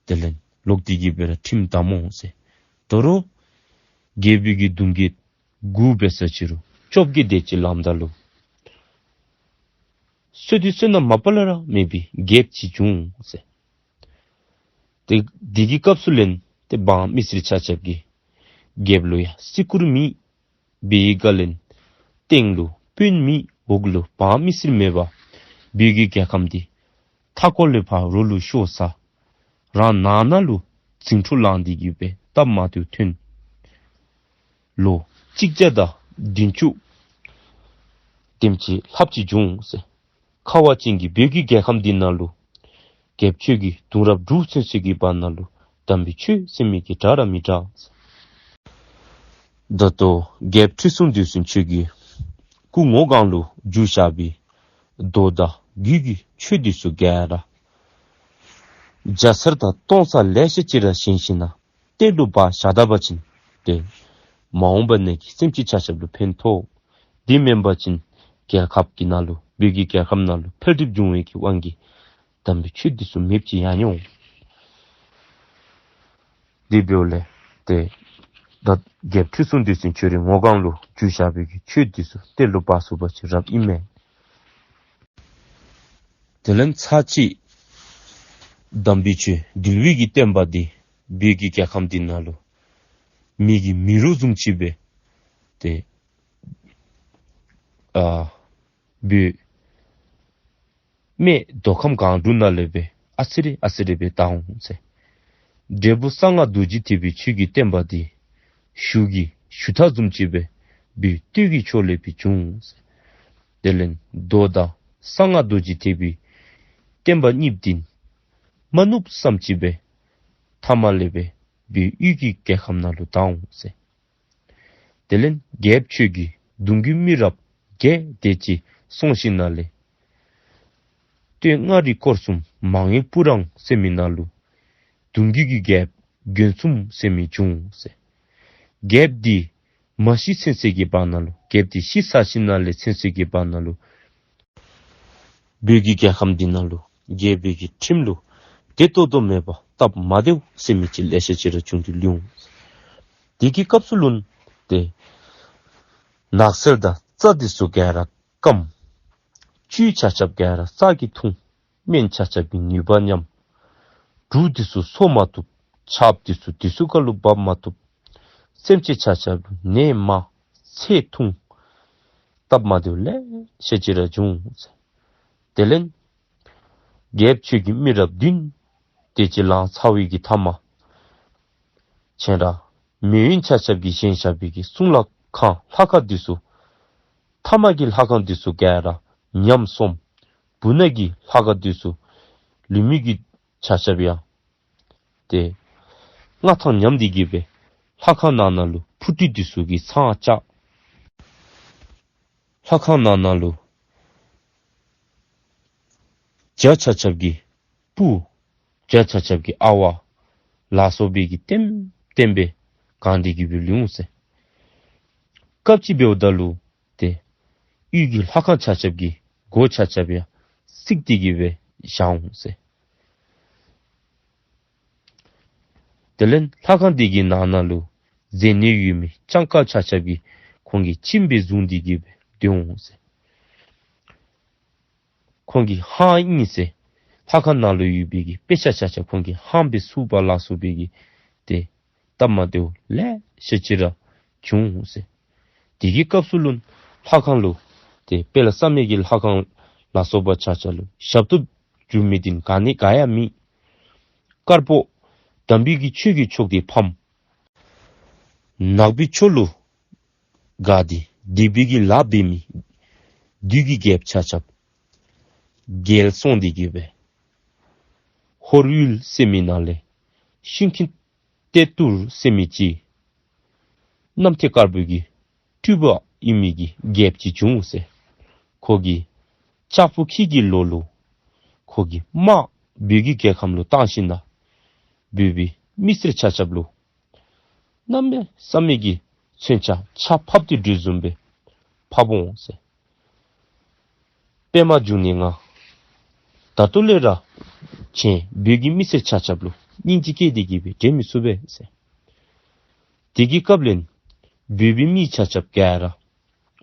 དེ་ལས་ལོག་སྟེ་གི་སྦེ་ར་ཁྲིམས་བསྡམ་འོང་ཟེར། དོ་རུང་རྒྱལ་པོའི་གི་གདུང་རྒྱུད་དགུ་འབད་ས་ཅི་རུང་བཅོ་བརྒྱད་དེ་ཅིག་ལངམ་ད་ལུ་བསོད་སྡེ་བསོད་ནམས་མ་པ་ལས་ར་མེད་པའི་རྒྱལཔོ་ཅིག་བྱུང་ཟེར། ཏེ་དེ་གི་སྐབས་སུ་ལས་ཏེ་འབངས་མི་སེར་ཆ་ཁྱབ་ཀྱིས་རྒྱལཔོ་ལུ་ཡང་བརྩི་བཀུར་མེད། དེ་གི་སྒང་ལས་སྟེང་ལུ་དཔོན་མེད། འོག་ལུ་འབངས་མི་སེར་མེད་པར་བོད་ཀྱི་རྒྱལ་ཁམས་འདི་མཐའ་འཁོར་ལས་ཕར་རོགས་ལུ་ཤོར་ས། རང་ནང་ན་ལུ་ཟིང་འཁྲུག་ལངས་ཏེ་གི་སྦེ་སྟབས་མ་བདེཝ་ཐོན། ལོ་གཅིག་བརྒྱ་དང་བདུན་ཅུ་དེམ་ཅིག་ལྷགཔ་ཅིག་བྱུང་ཟེར། ཁ་བ་ཅན་གྱི་བོད་ཀྱི་རྒྱལ་ཁམས་འདི་ནང་ལུ་རྒྱལཔོ་ཁྱོད་ཀྱི་གདུང་རབས་དྲུག་ཚུན་ཚོད་ཀྱི་བར་ན་ལུ་དམ་པའི་ཆོས་ཟེར་མི་གི་གྲགས་ར་མི་གྲགས། ད་ལྟོ་རྒྱལཔོ་ཁྲི་སྲོང་ལྡེའུ་བཙན་ཁྱོད་ཀྱི་སྐུ་ངོ་གང་ལུ་བསྒྱུར་བཞག་པའི་མདོ་དང་རྒྱུད་ཀྱི་ཆོས་འདི་ཚུ་ག་ར་བརྒྱ་ཚར་དང་སྟོང་ཚར་ལེ་ཤ་ཅིག་ར་བཞེངས་ཞིནམ་ན་གཏེར་ལུ་སྦ་བཞག་ད་པ་ཅིན་ཏེ་མ་འོངས་པ་ནང་གི་སེམས་ཅན་ཆ་ཁྱབ་ལུ་ཕན་ཐོགས། དེ་མེན་པ་ཅིན་རྒྱལ་ཁབ་ཀྱི་ནང་ལུ་བོད་ཀྱི་རྒྱལ་ཁམས་ནང་ལུ་འཕེལ་འགྲིབ་འབྱུང་བའི་གི་དབང་གིས་དམ་པའི་ཆོས་འདི་ཚུ་མེདཔ་ཅིག་ཡང་འོང་། དེ་འབདཝ་ལས་ཏེ་ད་རྒྱལཔོ་ཁྲི་སྲོང་ལྡེའུ་བཙན་ཁྱོད་རའི་ངོ་གང་ལུ་བསྒྱུར་བཞག་པའི་གི་ཆོས་འདི་ཚུ་གཏེར་ལུ་སྦ་ཚུགས་པ་ཅིག་རབ་ཨིན་མས། དེ་ལས་ཚར་གཅིག་དམ་པའི་ཆོས་འདུལ་བའི་གི་བསྟན་པ་འདི་བོད་ཀྱི་རྒྱལ་ཁམས་འདི་ནང་ལུ་མེ་གི་མེ་རོ་བཟུམ་ཅིག་སྦེ་ཏེ་ཨ་བོད་སྨད་མདོ་ཁམས་སྒང་དྲུག་ནང་ལས་སྦེ་ཨ་ཙི་རེ་ཨ་ཙི་རེ་སྦེ་དར་འོང་ཟེར། འབྲས་བུ་གསང་སྔགས་རྡོ་རྗེ་ཐེག་པའི་ཆོས་ཀྱི་བསྟན་པ་འདི་ཞུ་གི་ཞུ་དག་བཟུམ་ཅིག་སྦེ་བོད་སྟོད་ཀྱི་ཕྱོགས་ལས་སྦེ་བྱུང་ཟེར། དེ་ལས་མདོ་དང་གསང་སྔགས་རྡོ་རྗེ་ཐེག་པའི་བསྟན་པ་གཉིས་འདི་མ་ནུབ་བསམ་ཅིག་སྦེ་མཐའ་མ་ལས་སྦེ་བོད་དབུས་ཀྱི་རྒྱལ་ཁམས་ནང་ལུ་དར་འོང་ཟེར། དེ་ལས་རྒྱལཔོ་ཁྱོད་ཀྱི་གདུང་རྒྱུད་མི་རབས་བརྒྱད་དེ་ཅིག་སོང་ཞིནམ་ལས་སྟོད་མངའ་རིས་སྐོར་གསུམ་མང་ཡུལ་སྤུ་རངས་ཟེར་མི་ནང་ལུ་གདུང་རྒྱུད་ཀྱི་རྒྱལཔོ་མགོན་གསུམ་ཟེར་མི་བྱུང་ཟེར། རྒྱལཔོ་འདི་མ་ཤི་ཚུན་ཚོད་ཀྱི་བར་ན་ལུ་རྒྱལཔོ་འདི་ཤི་ཚར་ཞིནམ་ལས་ཚུན་ཚོད་ཀྱི་བར་ན་ལུ་བོད་ཀྱི་རྒྱལ་ཁམས་འདི་ནང་ལུ་རྒྱལ་པོའི་གི་ཁྲིམས་ལུགས་བདེ་ཏོག་ཏོ་མེད་པར་སྟབས་མ་བདེཝ་ཟེར་མི་ཅིག་ལེ་ཤ་ཅིག་ར་བྱུང་སྟེ་ལུས་འོང་། དེ་གི་སྐབས་སུ་ལུ་ཏེ་ནགས་ཚལ་དང་རྩྭ་འདི་ཚུ་ག་ར་སྐམ། བཅུད་ཆ་ཁྱབ་ག་ར་རྩྭ་གིས་འཐུང་། སྨན་ཆ་ཁྱབ་ཀྱི་ནུས་པ་ཉམས། འབྲུ་འདི་ཚུ་འཚོ་མ་བཏུབ། ཆརཔ་འདི་ཚུ་དུས་ཚོད་ཁར་ལུ་འབབ་མ་བཏུབ། སེམས་ཅན་ཆ་ཁྱབ་ལུ་ནད་མང་ཚེ་ཐུང་། སྟབས་མ་བདེཝ་ལེ་ཤ་ཅིག་ར་བྱུང་ཟེར། དེ་ལས་རྒྱལཔོ་ཁྱོད་ཀྱི་མི་རབས་བདུན་དེ་ཅིག་ལང་ཚར་བའི་གི་མཐའ་མ་ཁྱེད་ར་མེས་དབོན་ཆ་ཁྱབ་ཀྱིས་བཞེངས་བཞག་པའི་གི་གཙུག་ལག་ཁང་ལྷ་ཁང་འདི་ཚུ་མཐའ་མ་གི་ལྷ་ཁང་འདི་ཚུ་ག་ར་ཉམས་སོང་། སྦུག་ན་གི་ལྷ་ཁང་འདི་ཚུ་ལུས་མི་གི་ཆ་ཁྱབ་ཡང་ཏེ་མངའ་ཐང་ཉམས་ཏེ་གི་སྦེ་ལྷ་ཁང་ནང་ན་ལུ་ཕུ་ཏི་འདི་ཚུ་གིས་ཚང་བཅག། ལྷ་ཁང་ནང་ན་ལུ་བྱ་ཆ་ཁྱབ་ཀྱི་སྤུ་བྱ་ཆ་ཁྱབ་ཀྱི་ཨ་ཝ་ལ་སོགས་པའི་གི་ལྟེམ་ལྟེམ་སྦེ་གང་སྟེ་གི་སྦེ་ལུས་འོང་ཟེར། སྐབས་ཅིག་འབདཝ་ད་ལུ་ཏེ་གཡུས་ཀྱི་ལྷ་ཁང་ཆ་ཁྱབ་ཀྱི་སྒོ་ཆ་ཁྱབ་ཡང་བརྩིགས་ཏེ་གི་སྦེ་བཞག་འོང་ཟེར། དེ་ལས་ལྷ་ཁང་འདི་གི་ནང་ན་ལུ་མཛེ་ནད་ཡོད་མི་སྤྱང་ཀ་ཆ་ཁྱབ་ཀྱིས་ཁོང་གི་ཁྱིམ་སྦེ་བཟུང་སྟེ་གི་སྦེ་སྡོད་འོང་ཟེར། ཁོང་གི་ཧང་ཨིན་ཟེར། ལྷ་ཁང་ནང་ལུ་ཡོད་པའི་གི་དཔེ་ཆ་ཆ་ཁྱབ་ཁོང་གི་ཧང་སྦེ་བཙུགས་པ་ལ་སོགས་པའི་གི་ཏེ་སྟབས་མ་བདེཝ་ལེ་ཤ་ཅིག་ར་བྱུང་འོང་ཟེར། དེ་གི་སྐབས་སུ་ལུ་ལྷ་ཁང་ལུ་ཏེ་དཔལ་བསམ་ཡས་ཀྱི་ལྷ་ཁང་ལ་སོགས་པ་ཆ་ཁྱབ་ལུ་ཞབས་ཏོག་ཞུ་མི་འདི་ག་ནི་ག་ཡང་མེད། དཀར་པོ་དམ་པའི་གི་ཆོས་ཀྱི་མཆོག་འདི་ཕམ། ནག་པོའི་ཕྱོགས་ལུ་དགའ་སྟེ་སྡིག་པའི་གི་ལཱ་འབད་མི་བདུད་ཀྱི་རྒྱལཔོ་ཆ་ཁྱབ་རྒྱལ་སོང་སྟེ་གི་སྦེ་ཧོར་ཡུལ་ཟེར་མི་ནང་ལས་ཤིང་ཁྱིན་ཏེ་ཏུར་ཟེར་མི་ཅིག་གནམ་ཐེ་དཀར་པོའི་གི་སྤྲུལ་པ་ཨིན་མི་གི་རྒྱལཔོ་ཅིག་བྱུང་ཟེར། ཁོ་གིས་ལྕགས་ཕུར་ཁྱི་གི་ལོ་ལུ་ཁོ་གིས་དམག་བོད་ཀྱི་རྒྱལ་ཁམས་ལུ་བཏང་ཞིནམ་ལས་བོད་པའི་མི་སེར་ཆ་ཁྱབ་ལུ་གནམ་མེད་ས་མེད་ཀྱི་མཚོན་ཆ་ཆརཔ་ཕབ་སྟེ་སྒྲོལ་བཟུམ་སྦེ་ཕབ་འོང་ཟེར། པདྨ་འབྱུང་གནས་ང་ད་ལྟོ་ལས་ར་ཁྱེད་བོད་ཀྱི་མི་སེར་ཆ་ཁྱབ་ལུ་སྙིང་རྗེ་སྐྱེས་ཏེ་གི་སྦེ་བྲན་མི་ཚུགས་པས་ཟེར། དེ་གི་སྐབས་ལས་བོད་པའི་མི་ཆ་ཁྱབ་ག་ར་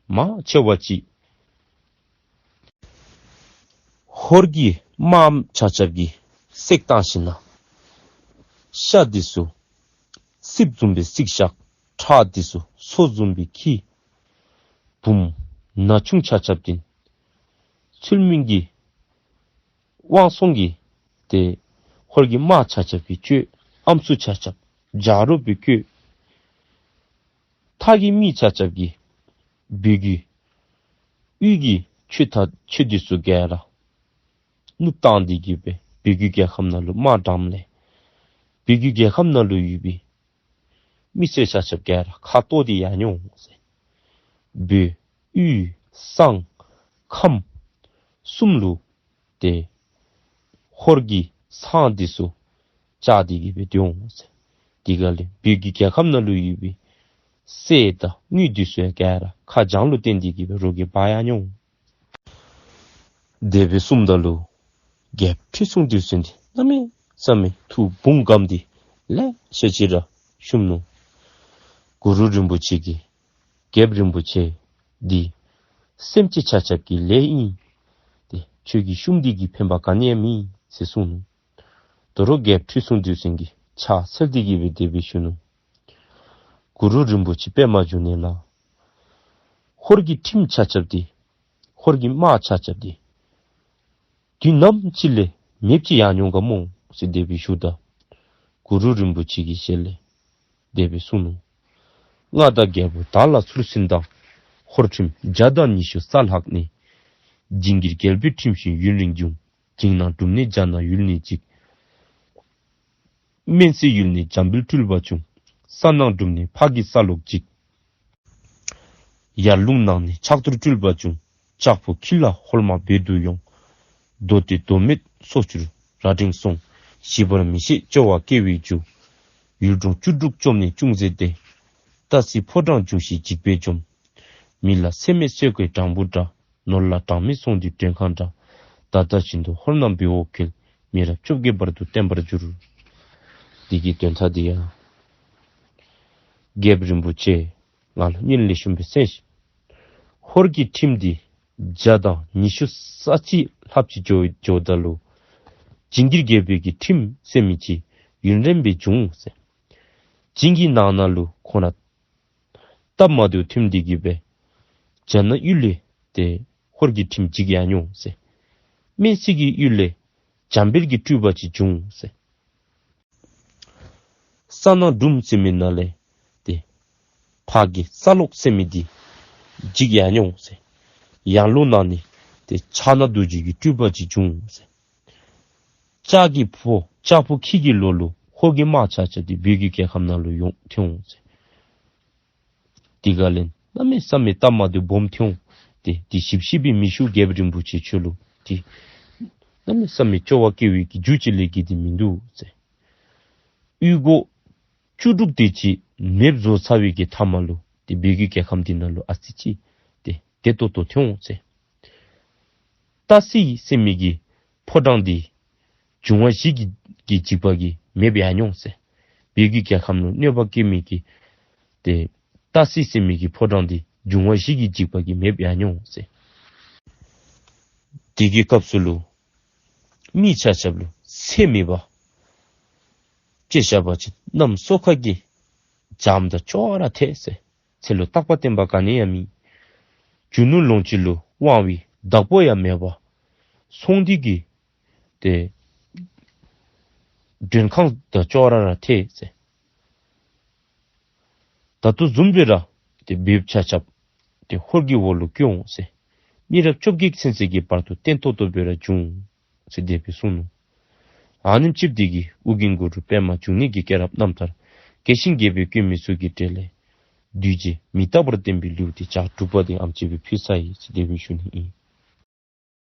མང་ཆེ་བ་ཅིག་ཧོར་གྱི་དམག་ཆ་ཁྱབ་ཀྱིས་བསད་བཏང་ཞིནམ་ལས་ཤ་འདི་ཚུ་རྩིགཔ་བཟུམ་སྦེ་བརྩིགས་བཞག། ཁྲག་འདི་ཚུ་མཚོ་བཟུམ་སྦེ་འཁྱིལ། བུམོ་ན་ཆུང་ཆ་ཁྱབ་འདི་ཚུལ་མིན་གྱི་དབང་སོང་གིས་ཏེ་ ཧོར་གྱི་དམག་ཆ་ཁྱབ་ཀྱིས་བཅོས། ཨམ་སྲུ་ཆ་ཁྱབ་ཇ་རོ་སྦེ་བསྐོལ། མཐའ་གི་མི་ཆ་ཁྱབ་ཀྱིས་བོད་ཀྱི་དབུས་ཀྱི་ཆོས་ད་ཆོས་འདི་ཚུ་ག་ར་བསྣུབས་བཏང་སྟེ་གི་སྦེ་བོད་ཀྱི་རྒྱལ་ཁམས་ནང་ལུ་དམག་དྲངམ་ལས་བོད་ཀྱི་རྒྱལ་ཁམས་ནང་ལུ་ཡོད་པའི་མི་སེར་ཆ་ཁྱབ་ག་ར་ཁ་ལྟོགས་ཏེ་ཡར་འགྱོ་འོང་ཟེར། བོད་དབུས་གཙང་ཁམས་གསུམ་ལུ་ཏེ་ཧོར་གྱི་ཚང་འདི་ཚུ་བཅག་སྟེ་གི་སྦེ་སྡོད་འོང་ཟེར། དེ་ག་ལས་བོད་ཀྱི་རྒྱལ་ཁམས་ནང་ལུ་ཡོད་པའི་གསེར་དང་དངུལ་འདི་ཚུ་ཡང་ག་ར་ཁ་བྱང་ལུ་བསྟན་ཏེ་གི་སྦེ་རོགས་ཀྱིས་འབག་ཡར་འགྱོ་འོང་། དེ་སྦེ་གསུངམ་ད་ལུ་རྒྱལཔོ་ཁྲི་སྲོང་ལྡེའུ་བཙན་འདི་གནམ་མེད་ས་མེད་ཐུགས་དགོངས་དགའམ་འདི་ལེ་ཤ་ཅིག་ར་བཞུགས་ནུག། གུ་རུ་རིན་པོ་ཆེ་གིས་རྒྱལཔོ་རིན་པོ་ཆེ་འདི་སེམས་ཅན་ཆ་ཁྱབ་ཀྱི་ལས་ཨིན། ཏེ་ཁྱོད་ཀྱི་ཤུགས་འདི་གིས་ཕན་པ་ག་ནི་ཡང་མེད་ཟེར་གསུངས་ནུག། དོ་རུང་རྒྱལཔོ་ཁྲི་སྲོང་ལྡེའུ་བཙན་གྱིས་ཕྱག་འཚལ་ཏེ་གི་སྦེ་དེ་སྦེ་ཞུ་ནུག། གུ་རུ་རིན་པོ་ཆེ་པདྨ་འབྱུང་གནས་ལགས། ཧོར་གྱི་ཁྲིམས་ཆ་ཁྱབ་འདི་ཧོར་གྱི་དམག་ཆ་ཁྱབ་འདི་དུས་ནམ་ཅིག་ལས་མེདཔ་ཅིག་ཡར་འགྱོ་ག་སྨོ་ཟེར་དེ་སྦེ་ཞུཝ་ད་གུ་རུ་རིན་པོ་ཆེ་གི་ཞལ་ལས་དེ་སྦེ་གསུངས་ནུག། མངའ་བདག་རྒྱལ་པོ་བདག་ལ་ཚུར་གསོན་དང་། ཧོར་ཁྲིམས་བརྒྱ་དང་ཉི་ཤུ་རྩ་ལྷག་ནི། ཇིང་གིར་རྒྱལ་པོའི་ཁྲིམས་བཞིན་ཡུན་རིང་འབྱུང་། ཇིང་ནང་སྒྲུབ་ནི་བརྒྱ་ནང་ཡུལ་ནི་གཅིག། སྨན་རྩེ་ཡུལ་ནི་འཇམ་དཔལ་སྤྲུལ་པ་འབྱུང་། ས་ནང་སྒྲུབ་ནི་ཕག་གི་ས་སློག་གཅིག། ཡར་ཀླུང་ནང་ནི་ཕྱག་རྡོར་སྤྲུལ་པ་འབྱུང་། ལྕགས་ཕོ་ཁྱི་ལ་ཧོར་དམག་བོད་དུ་ཡོང་། མདོ་སྡེ་མདོ་སྨད་སོག་ཆུར་རྭ་སྒྲེང་སོང་། ཞིབ་པར་མི་ཤེས་སྐྱོ་བ་སྐྱེ་བའི་རྒྱུ། ཡུལ་གྲོང་བཅུ་དྲུག་བཅོམ་ནས་ཅུང་ཟད་བདེ། ཏ་སི་ཕོ་བྲང་འབྱུང་ཞིང་འཇིགས་པས་འཇོམས། མི་ལ་ཚད་མེད་གསོད་དགོས་སྦྲང་བུ་འདྲ། ནོར་ལ་གྲངས་མེད་སོང་དུས་མགྲོན་ཁང་འདྲ། ད་ལྟ་བཞིན་དུ་ཧོར་རྣམས་འབུལ་བ་འཁྱེར། མི་རབས་བཅོ་བརྒྱད་བར་དུ་བརྟན་པར་འགྱུར། འདི་གི་དོན་དག་འདི་ཡང་རྒྱལཔོ་རིན་པོ་ཆེ་ང་ལུ་སྙན་ལེགས་ཤོམ་སྦེ་གསན་ཤིག། ཧོར་གྱི་ཁྲིམས་འདི་བརྒྱ་དང་ཉི་ཤུ་རྩ་གཅིག་ལྷགཔ་ཅིག་འགྱོ་འགྱོཝ་ད་ལུ་ཇིང་གིར་རྒྱལ་པོའི་གི་ཁྲིམས་ཟེར་མི་ཅིག་ཡུན་རིངམོ་སྦེ་འབྱུང་ཟེར། ཇིང་གི་ནང་ན་ལུ་ཁོང་ར་སྟབས་མ་བདེཝ་ཐོནམ་འདི་གིས་སྦེ་རྒྱ་ནག་ཡུལ་ལས་ཏེ་ཧོར་གྱི་ཁྲིམས་འཇིག་ཡར་འགྱོ་འོང་ཟེར། སྨན་རྩེ་གི་ཡུལ་ལས་འཇམ་དཔལ་གྱི་སྤྲུལ་པ་ཅིག་འབྱུང་འོང་ཟེར། ས་ནང་སྒྲུབ་ཟེར་མི་ནང་ལས་ཏེ་ཕག་གི་ས་སློག་ཟེར་མི་འདི་འཇིག་ཡར་འགྱོ་འོང་ཟེར། ཡར་ཀླུང་ནང་ནི་ཏེ་ཕྱག་ན་རྡོ་རྗེ་གི་སྤྲུལ་པ་ཅིག་འབྱུང་འོང་ཟེར། ལྕགས་ཀྱི་ཕོ་ལྕགས་ཕོ་ཁྱི་གི་ལོ་ལུ་ཧོར་གྱི་དམག་ཆ་ཁྱབ་འདི་བོད་ཀྱི་རྒྱལ་ཁམས་ནང་ལུ་ཡོང་ཐོན་འོང་ཟེར། དེ་ག་ལས་གནམ་མེད་ས་མེད་སྟབས་མ་བདེཝ་སྦོམ་ཐོན་འོང་། ཏེ་འདི་ཞིབ་ཞིབ་སྦེ་མི་ཞུ། རྒྱལཔོ་རིན་པོ་ཆེ་ཁྱོད་ལུ་ཏེ་གནམ་མེད་ས་མེད་སྐྱོ་བ་སྐྱེ་བའི་གི་རྒྱུ་ཅིག་ལས་བརྒལ་ཏེ་མིན་འདུག་ཟེར། ཡུལ་གྲོང་བཅུ་དྲུག་དེ་ཅིག་མེདཔ་བཟོ་ཚར་བའི་གི་མཐའ་མ་ལུ་ཏེ་བོད་ཀྱི་རྒྱལ་ཁམས་འདི་ནང་ལུ་ཨ་ཙི་ཅིག་ཏེ་བདེ་ཏོག་ཏོ་ཐོན་འོང་ཟེར། ཏ་སི་ཟེར་མི་གི་ཕོ་བྲང་འདི་འབྱུང་བ་བཞི་གི་གི་འཇིགས་པ་གིས་མེདཔ་ཡར་འགྱོ་འོང་ཟེར། བོད་ཀྱི་རྒྱལ་ཁམས་ལུ་གནོད་པ་བཀལ་མི་གི་ཏེ་ཏ་སི་ཟེར་མི་གི་ཕོ་བྲང་འདི་འབྱུང་བ་བཞི་གི་འཇིགས་པ་གིས་མེདཔ་ཡར་འགྱོ་འོང་ཟེར། དེ་གི་སྐབས་སུ་ལུ་མི་ཆ་ཁྱབ་ལུ་ཚེ་མེད་པ་ཅིག་བཞག་པ་ཅིན་གནམ་སོ་ཁ་གི་འཇམ་དང་ཅོག་ར་འཐད་ཟེར། ཚེ་ལུ་རྟག་པ་བརྟན་པ་ག་ནི་ཡང་མེད། རྒྱུ་ནོར་ལོངས་སྤྱོད་ལུ་དབང་བའི་བདག་པོ་ཡང་མེད་པར་སོང་སྟེ་གི་ཏེ་མགྲོན་ཁང་དང་ཅོག་ར་ར་འཐད་ཟེར། ད་ལྟོ་བཟུམ་སྦེ་ར་ཏེ་བོདཔ་ཆ་ཁྱབ་ཏེ་ཧོར་གྱི་འོག་ལུ་བཀོད་འོང་ཟེར། མི་རབས་བཅོ་བརྒྱད་ཚུན་ཚོད་ཀྱི་བར་དུ་བརྟན་ཏོག་ཏོ་སྦེ་ར་འབྱུང་ཟེར་དེ་སྦེ་གསུངས་ནུག། ཨ་ནེམ་ཅིག་འདི་གིས་ཨོ་རྒྱན་གུ་རུ་པདྨ་འབྱུང་གནས་ཀྱི་སྐྱེས་རབས་རྣམ་ཐར་རྒྱས་ཤིང་རྒྱས་པར་བཀོད་མི་ཚུ་གི་གྲས་ལས་བདུད་རྩི་མི་རྟག་པར་བསྟན་པའི་ལེའུ་སྟེ་ཞག་དྲུག་པ་འདི་ཨ་ནེམ་ཅིག་སྦེ་ཕུལ་ཚར་ཡི་ཟེར་དེ་སྦེ་ཞུ་ནི་ཨིན།